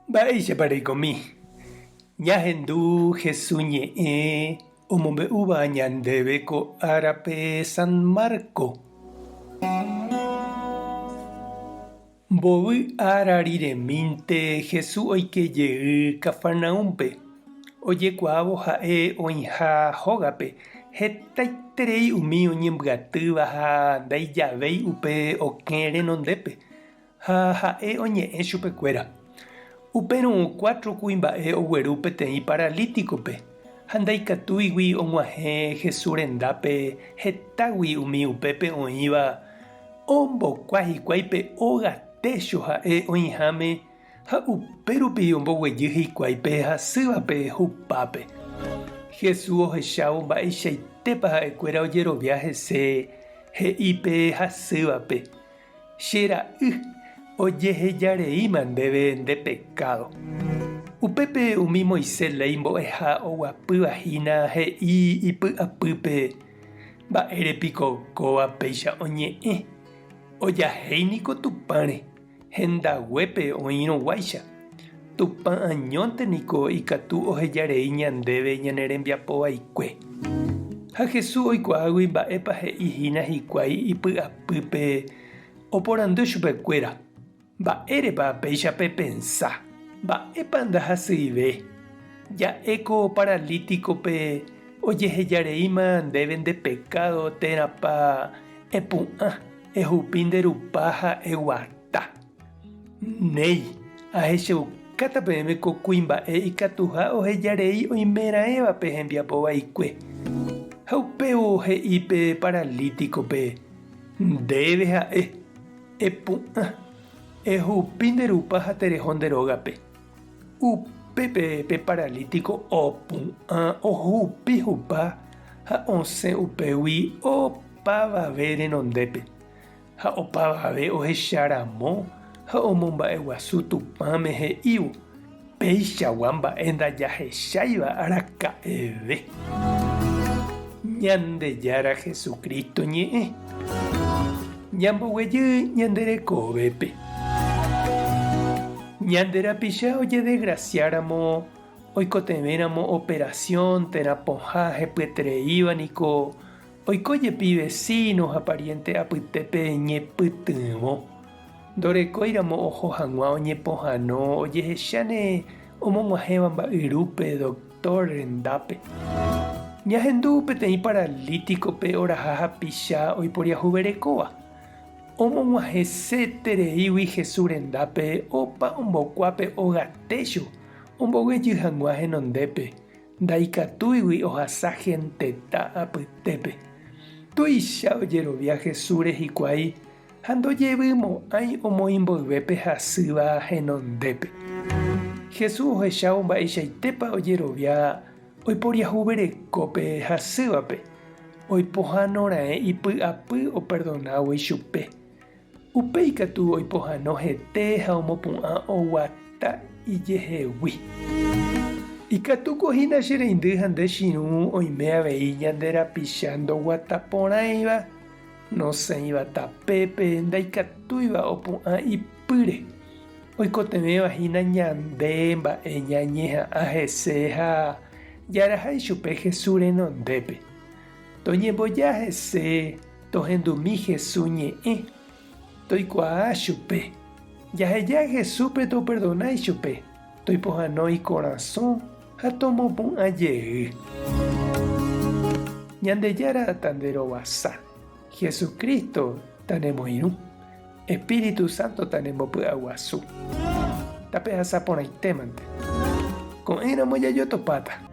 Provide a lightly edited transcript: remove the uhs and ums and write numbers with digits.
Mba'éichapa reikomi? Ñahendu Hesu ñe'ẽ omombe'úva ñandéve ko árape San Marco. Mbovy ára riremínte Hesu oike jey Cafarnaúmpe, ojekuaávo ha'e oĩha hógape hetaiterei umi oñembyatýva ha ndaijavéi upe okẽ renondépe. Ha ha'e oñe'ẽ chupekuéra. Upérõ cuatro kuimba'e ogueru peteĩ paralítikope, ha ndaikatúigui og̃uahẽ Jesús rendápe hetágui umi upépe oĩva, ombokua hikuái pe óga técho ha'e oĩháme ha upérupi omboguejy hikuái pe hasývape hupápe. Jesús ohechávo mba'eichaitépa ha'ekuéra ojerovia hese, he'i pe hasývape, Che ra'y, ojehejareíma ndéve nde pekádo. Upépe umi Moisés léi mbo'eha oguapýva hína he'i ipy'apýpe, Mba'ére piko kóva péicha oñe'ẽ? Ojahéi niko Tupãre, hendaguépe oĩrõguáicha. Tupã añónte niko ikatu ohejarei ñandéve ñane rembiapo vaikue. Ha Jesús oikuaágui mba'épa he'i hína hikuái ipy'apýpe, oporandu chupekuéra, Mba'érepa péicha pepensa? Mba'épa ndahasyive? Ja'e ko paralítikope ojehejareíma ndéve nde pekádo térãpa epu'ã, ehupi nde rupa ha eguata. Néi, ahechaukáta peẽme ko kuimba'e ikatuha ohejarei oimeraẽvape hembiapo vaikue. Ha upévo he'i pe paralítikope, Ndéve ha'e, epu'ã, ehupi nde rupa ha tereho nde rógape. Upépe pe paralítiko opu'ã ohupi hupa ha osẽ upégui opavave renondépe. Ha opavave ohecha ramo ha omomba'eguasu Tupãme he'ívo, Peichagua mba'e ndajahecháiva araka'eve. Ñandejára Jesucristo ñe'ẽ. Ñamboguejy ñande rekovépe. Ñande rapicha ojedegrasiáramo, oikotevẽramo operación térã pohã hepyetereíva niko Oiko jepi vecino ha pariente apytépe ñepytyvõ. Ndorekóiramo oho hag̃ua oñepohãno ojehecháne omog̃uahẽva mba'yrúpe doctor rendápe. Ñahendu peteĩ paralítikope oraha hapicha oiporiahuverekóva. Omog̃uahẽsetereígui Jesús rendápe opa ombokuápe óga técho omboguejy hag̃ua henondépe. Ndaikatúigui ohasa genteta apytépe. Tuicha ojerovia Jesúsre hikuái ha ndojevymo'ãi omoĩ mboyve pe hasýva henondépe. Jesús ohechávo mba'eichaitépa ojerovia oiporiahuvereko pe hasývape, oipohãnoraẽ ipy'apy operdonávo ichupe. Upéi katu oipohãno hete ha omopu'ã oguata ijehegui. Ikatúko hína che reindy ha nde chirũ oime avei ñande rapicha ndoguata porãiva, nosẽiva tapépe, ndaikatúiva opu'ã ipýre, oikotevẽva hína ñande mba'e ñañeha'ã hese ha jaraha ichupe Jesús renondépe. Toñemboja hese tohendumi Jesús ñe'ẽ, toikuaa chupe. Jaheja Jesúspe toperdona ichupe, toipohãno ikorasõ ha tomopu'ã jey. Ñandejára tanderovasa, Jesucristo tanemoirũ, Espíritu Santo tanembopy'aguasu. Tapehasa porãitémante. Ko'ẽramo jajotopáta.